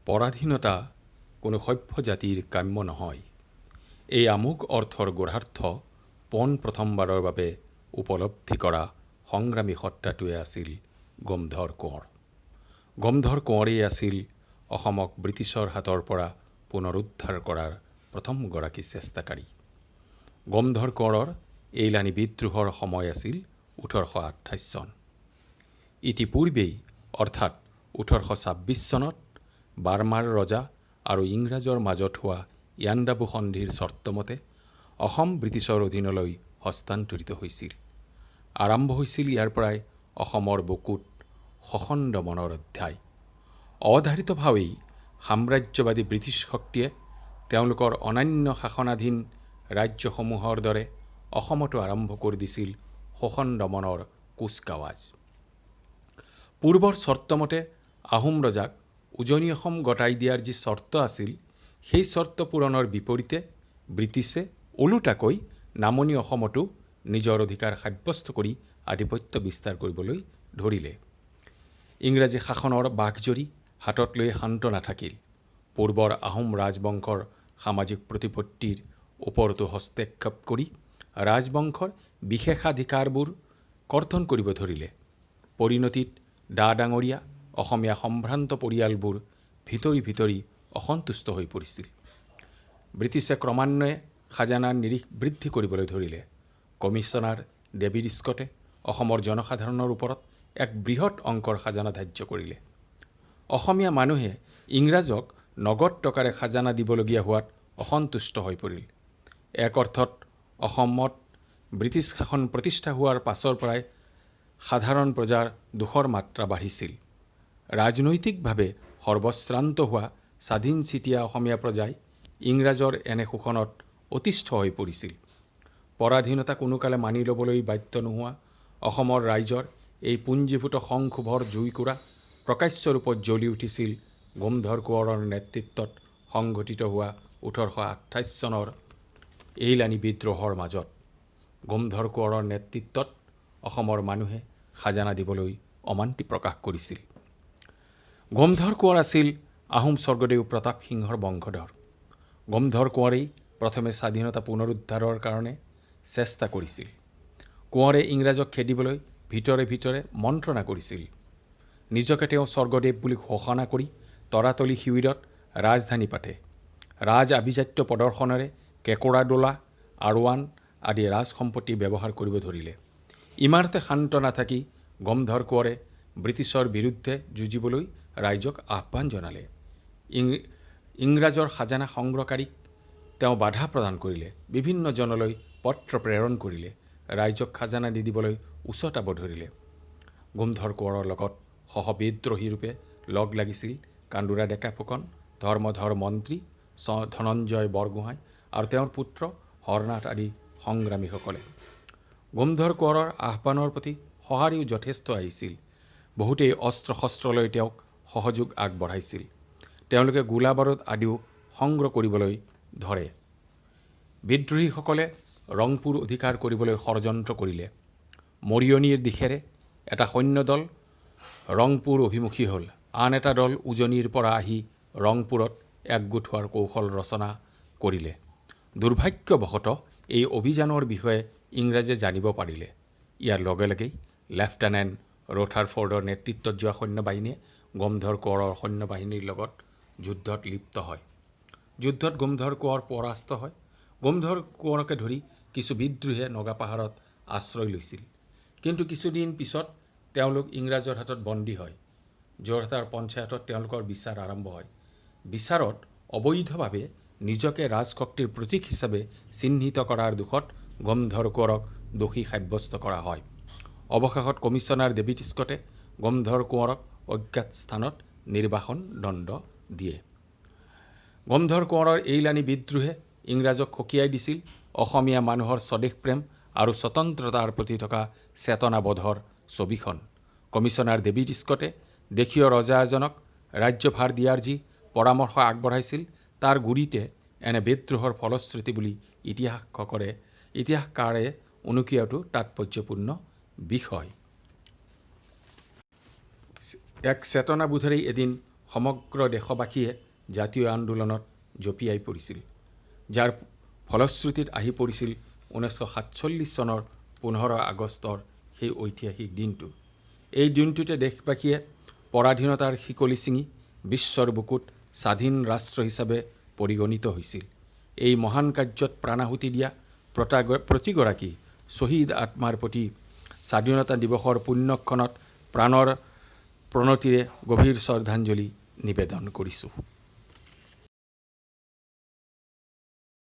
পৰাধীনতা কোনো সভ্য জাতিৰ কাম্য নহয়, এই আমোঘ অৰ্থৰ গূঢ়াৰ্থ পোন প্ৰথমবাৰৰ বাবে উপলব্ধি কৰা সংগ্ৰামী সত্তাটোৱে আছিল গোমধৰ কোঁৱৰ। গোমধৰ কোঁৱৰেই আছিল অসমক ব্ৰিটিছৰ হাতৰ পৰা পুনৰুদ্ধাৰ কৰাৰ প্ৰথমগৰাকী চেষ্টাকাৰী। গোমধৰ কোঁৱৰৰ এইলানি বিদ্ৰোহৰ সময় আছিল 1828 চন। ইতিপূৰ্বেই অৰ্থাৎ 1826 চনত বাৰ্মাৰ ৰজা আৰু ইংৰাজৰ মাজত হোৱা ইয়াণ্ডাবু সন্ধিৰ চৰ্তমতে অসম ব্ৰিটিছৰ অধীনলৈ হস্তান্তৰিত হৈছিল। আৰম্ভ হৈছিল ইয়াৰ পৰাই অসমৰ বুকুত শোষণ দমনৰ অধ্যায়। অধাৰিতভাৱেই সাম্ৰাজ্যবাদী ব্ৰিটিছ শক্তিয়ে তেওঁলোকৰ অন্যান্য শাসনাধীন ৰাজ্যসমূহৰ দৰে অসমতো আৰম্ভ কৰি দিছিল শোষণ দমনৰ কুচকাৱাজ। পূৰ্বৰ চৰ্তমতে আহোম ৰজাক উজনি অসম গতাই দিয়াৰ যি চৰ্ত আছিল, সেই চৰ্ত পূৰণৰ বিপৰীতে ব্ৰিটিছে ওলোটাকৈ নামনি অসমতো নিজৰ অধিকাৰ সাব্যস্ত কৰি আধিপত্য বিস্তাৰ কৰিবলৈ ধৰিলে। ইংৰাজী শাসনৰ বাঘজৰী হাতত লৈ শান্ত নাথাকিল। পূৰ্বৰ আহোম ৰাজবংশৰ সামাজিক প্ৰতিপত্তিৰ ওপৰতো হস্তক্ষেপ কৰি ৰাজবংশৰ বিশেষাধিকাৰবোৰ কৰ্তন কৰিব ধৰিলে। পৰিণতিত ডা ডাঙৰীয়া অসমীয়া সম্ভ্ৰান্ত পৰিয়ালবোৰ ভিতৰি ভিতৰি অসন্তুষ্ট হৈ পৰিছিল। ব্ৰিটিছে ক্ৰমান্বয়ে খাজানাৰ নিৰিখ বৃদ্ধি কৰিবলৈ ধৰিলে। কমিছনাৰ ডেভিড স্কটে অসমৰ জনসাধাৰণৰ ওপৰত এক বৃহৎ অংকৰ খাজানা ধাৰ্য কৰিলে। অসমীয়া মানুহে ইংৰাজক নগদ টকাৰে খাজানা দিবলগীয়া হোৱাত অসন্তুষ্ট হৈ পৰিল। এক অৰ্থত অসমত ব্ৰিটিছ শাসন প্ৰতিষ্ঠা হোৱাৰ পাছৰ পৰাই সাধাৰণ প্ৰজাৰ দুখৰ মাত্ৰা বাঢ়িছিল। ৰাজনৈতিকভাৱে সৰ্বশ্ৰান্ত হোৱা স্বাধীনচিতীয়া অসমীয়া প্ৰজাই ইংৰাজৰ এনে শোষণত অতিষ্ঠ হৈ পৰিছিল। পৰাধীনতা কোনোকালে মানি ল'বলৈ বাধ্য নোহোৱা অসমৰ ৰাইজৰ এই পুঞ্জীভূত সংক্ষোভৰ জুইকুৰা প্ৰকাশ্য ৰূপত জ্বলি উঠিছিল গোমধৰ কোঁৱৰৰ নেতৃত্বত সংঘটিত হোৱা 1828 চনৰ এইলানি বিদ্ৰোহৰ মাজত। গোমধৰ কোঁৱৰৰ নেতৃত্বত অসমৰ মানুহে খাজানা দিবলৈ অমান্তি প্ৰকাশ কৰিছিল। গোমধৰ কোঁৱৰ আছিল আহোম স্বৰ্গদেউ প্ৰতাপ সিংহৰ বংশধৰ। গোমধৰ কোঁৱৰেই প্ৰথমে স্বাধীনতা পুনৰুদ্ধাৰৰ কাৰণে চেষ্টা কৰিছিল। কোঁৱৰে ইংৰাজক খেদিবলৈ ভিতৰে ভিতৰে মন্ত্ৰণা কৰিছিল। নিজকে তেওঁ স্বৰ্গদেৱ বুলি ঘোষণা কৰি তৰাতলি শিবিৰত ৰাজধানী পাতে। ৰাজ আভিজাত্য প্ৰদৰ্শনেৰে কেঁকোৰা দোলা, আৰোৱান আদি ৰাজ সম্পত্তি ব্যৱহাৰ কৰিব ধৰিলে। ইমানতে শান্ত নাথাকি গোমধৰ কোঁৱৰে ব্ৰিটিছৰ বিৰুদ্ধে যুঁজিবলৈ ৰাইজক আহ্বান জনালে। ইংৰাজৰ খাজানা সংগ্ৰহকাৰীক তেওঁ বাধা প্ৰদান কৰিলে। বিভিন্ন জনলৈ পত্ৰ প্ৰেৰণ কৰিলে। ৰাইজক খাজানা নিদিবলৈ উচতাব ধৰিলে। গোমধৰ কোঁৱৰৰ লগত সহবিদ্ৰোহীৰূপে লগ লাগিছিল কান্দুৰা ডেকা ফুকন, ধৰ্মধৰ মন্ত্ৰী, ধনঞ্জয় বৰগোহাঁই আৰু তেওঁৰ পুত্ৰ হৰনাথ আদি সংগ্ৰামীসকলে। গোমধৰ কোঁৱৰৰ আহ্বানৰ প্ৰতি সঁহাৰিও যথেষ্ট আহিছিল। বহুতেই অস্ত্ৰ শস্ত্ৰ লৈ তেওঁক সহযোগ আগবঢ়াইছিল। তেওঁলোকে গোলা বাৰুদ আদিও সংগ্ৰহ কৰিবলৈ ধৰে। বিদ্ৰোহীসকলে ৰংপুৰ অধিকাৰ কৰিবলৈ ষড়যন্ত্ৰ কৰিলে। মৰিয়নিৰ দিশেৰে এটা সৈন্যদল ৰংপুৰ অভিমুখী হ'ল। আন এটা দল উজনিৰ পৰা আহি ৰংপুৰত একগোট হোৱাৰ কৌশল ৰচনা কৰিলে। দুৰ্ভাগ্যবশতঃ এই অভিযানৰ বিষয়ে ইংৰাজে জানিব পাৰিলে। ইয়াৰ লগে লগেই লেফটেনেণ্ট ৰথাৰফৰ্ডৰ নেতৃত্বত যোৱা সৈন্যবাহিনীয়ে গোমধৰ কোঁৱৰৰ সৈন্যবাহিনীৰ লগত যুদ্ধত লিপ্ত হয়। যুদ্ধত গোমধৰ কোঁৱৰ পৰাস্ত হয়। গোমধৰ কোঁৱৰকে ধৰি কিছু বিদ্ৰোহীয়ে নগা পাহাৰত আশ্ৰয় লৈছিল। কিন্তু কিছুদিন পিছত তেওঁলোক ইংৰাজৰ হাতত বন্দী হয়। যোৰহাটৰ পঞ্চায়তত তেওঁলোকৰ বিচাৰ আৰম্ভ হয়। বিচাৰত অবৈধভাৱে নিজকে ৰাজশক্তিৰ প্ৰতীক হিচাপে চিহ্নিত কৰাৰ দোষত গোমধৰ কোঁৱৰক দোষী সাব্যস্ত কৰা হয়। অৱশেষত কমিছনাৰ ডেভিড স্কটে গোমধৰ কোঁৱৰক অজ্ঞাত স্থানত নিৰ্বাসন দণ্ড দিয়ে। গোমধৰ কোঁৱৰৰ এইলানি বিদ্ৰোহে ইংৰাজক সকীয়াই দিছিল অসমীয়া মানুহৰ স্বদেশপ্ৰেম আৰু স্বতন্ত্ৰতাৰ প্ৰতি থকা চেতনাবোধৰ ছবিখন। কমিছনাৰ ডেভিড স্কটে দেশীয় ৰজা এজনক ৰাজ্যভাৰ দিয়াৰ যি পৰামৰ্শ আগবঢ়াইছিল, তাৰ গুৰিতে এনে বিদ্ৰোহৰ ফলশ্ৰুতি বুলি ইতিহাসকাৰে উনুকিওৱাটো তাৎপৰ্যপূৰ্ণ বিষয়। এক চেতনাবোধেৰেই এদিন সমগ্ৰ দেশবাসীয়ে জাতীয় আন্দোলনত জঁপিয়াই পৰিছিল, যাৰ ফলশ্ৰুতিত আহি পৰিছিল 1947 চনৰ 15 আগষ্টৰ সেই ঐতিহাসিক দিনটো। এই দিনটোতে দেশবাসীয়ে পৰাধীনতাৰ শিকলি ছিঙি বিশ্বৰ বুকুত স্বাধীন ৰাষ্ট্ৰ হিচাপে পৰিগণিত হৈছিল। এই মহান কাৰ্যত প্ৰাণাহুতি দিয়া প্ৰতিগৰাকী শ্বহীদ আত্মাৰ প্ৰতি স্বাধীনতা দিৱসৰ পুণ্যক্ষণত প্ৰাণৰ প্ৰণতিৰে গভীৰ শ্ৰদ্ধাঞ্জলি নিবেদন কৰিছোঁ।